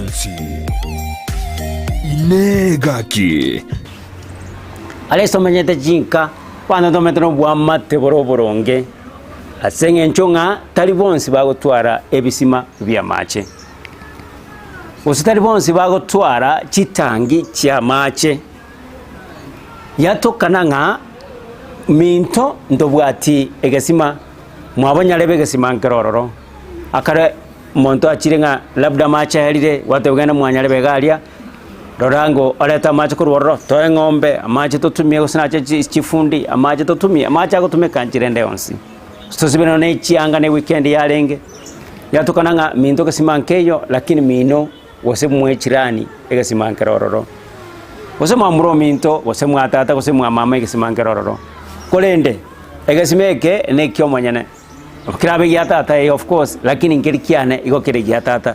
rionsi. Inee gaki! Aria ase tomenyete chinka, abanto ntomenyete noboamate bore oboronge, ase eng'encho ng'a tari bonsi bagotwara ebisima bi'amache, gose tari bonsi bagotwara chitangi chi'amache. Yatokana ng'a minto ntobwati egesima, mwabo nyarebe egesima nkere ororo, akare omonto achire ng'a labda amache aerire, gwateba genda mwanyarebe iga aria, rora ngo orete amache korwa ororo, toe eng'ombe, amache totumie gose nache chi chifundi, amache totumie, amache agotumeka nchera ende yonsi. Tosibe nonya na echianga na eweekend yarenge, yatokana ng'a minto egesima nkeiyo, lakini mino gose mwechirani egesima nkere ororo, gose mwamura ominto, gose mwa tata, gose mwa mama egesima nkere ororo. Korende, egesima eke na ekiomonyene, kerabe gia tata eh of course, lakini nkeri kiane igo kere gia tata,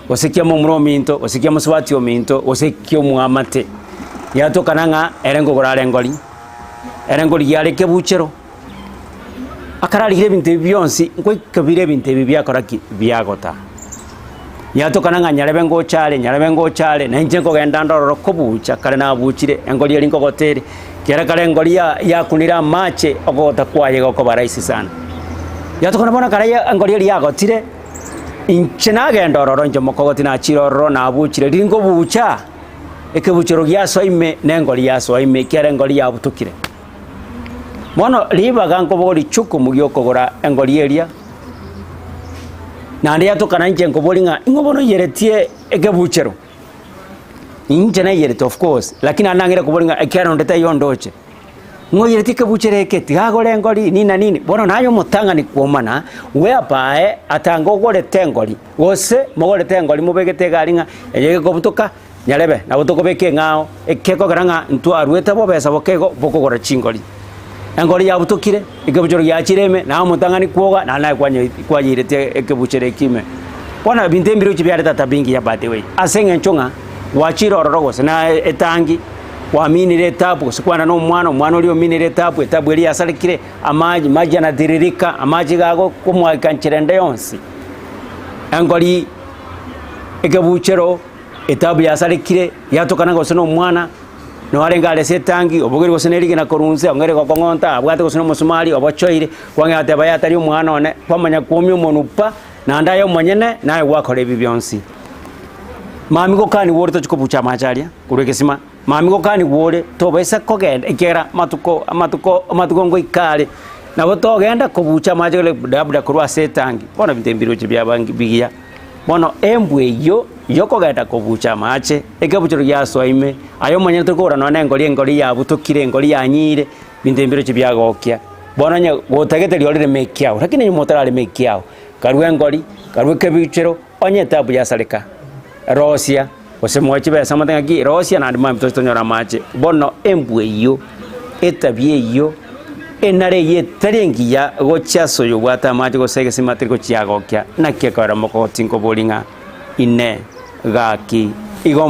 gose kia momura ominto, gose kia mosubati ominto, gose kia omwamate. Yatokana ng'a ere nkogora are ngori, ere nkorigia are ekebuchero, Akararigia ebinto ebi bionsi, ngoika bire ebinto ebi biakora ki? Biagota. Yatokana ng'a nyarebe ngocha are, nyarebe ngocha are, na inche nkogenda nde ororo kobucha, kare nabuchire, engori eria nkogota ere, kera kare engori ya yakunire amache, okogota kwaye gokoba rahisi sana. Yatokana bono kare ya engori eria yagotire, inche nagenda ororo inche mokogoti nachire ororo nabuchire, riria nkobucha, ekebuchero giasoa ime, na engori yasoa ime, ekiagera engori yabutokire. Bono ribaga nkobogoria richukumu gi'okogora engori eria, naende yatokana inche nkoboria ng'a ing'o bono oiyeretie ekebuchero? Inche naiyerete of course, lakini naende nang'ire koboria ng'a ekiagera onde taiyo ondoche. Ng'o oiyeretie ekebuchero eke? Tiga agore engori nini na nini. Bono naye omotang'ani kwomana, whereby atanga ogorete engori, gose mogorete engori mobegete egari ng'a eye gekobutoka. Nyarebe, nabo tokobeka eng'ao, ekekogera ng'a ntwaruete bobesa boke igo bokogora chingori. Engori yabutokire, ekebuchero giachire ime, naye omotang'ani kwoga, naende naye kwanye kwanyeiretie ekebuchero ekio ime. Bono ebinto ebirochio biareta tabia engiya by the way, ase eng'encho ng'a gwachire ororo gose na etangi, kwaminire etabu gose kwana na omwana, omwana oria ominire etabu, etabu eria yasarekire, amache maji yanatiririka, amache iga agokomwageka nchera ende yonsi. Engori, ekebuchero. Etaabu yasarekire, yatokana gose nomwana, noarenge are ase etangi, obogeire gose ne rigena korwa inse, ong'eire gokong'onta, abwate gose nomosumari, obochoire, kwang'ea goteba yaya tari omwana one, kwamanya kwomia omonwe pa, naende aye omonyene, naye gwakora ebi bionsi. Mambia gokanigwa ore tochi kobucha amache aria korwa egesima, mambia gokanigwa ore tobaisa kogenda ekiagera amatuko amatuko amatuko ngoika are, nabo togenda kobucha amache labda korwa ase etangi, bono ebinto ebi mbiroche biaba bigiya. Bono embwa eyio y'okogenda kobucha amache, ekebuchero giasoa ime, aye omonyene tori kogora nonya nengori, engori yabutokire, engori yanyiire, binto ebi mbiroche biagokia. Bono onye gotagete rirorio rime ekiao, lakini onye motararema ekiao, karue engori, karue ekebuchero, onye etabu yasareka, rosia, gose moe chibesa mote ng'aki rosia naende mambia toche tonyore amache. Bono embwa eyio, etabia eyio, enara eyio etari engiya gochia ase oyobwate amache gose egesima teri gochiagokia, naki ekero mokogotinkoboria ng'a inee, gaki, igo.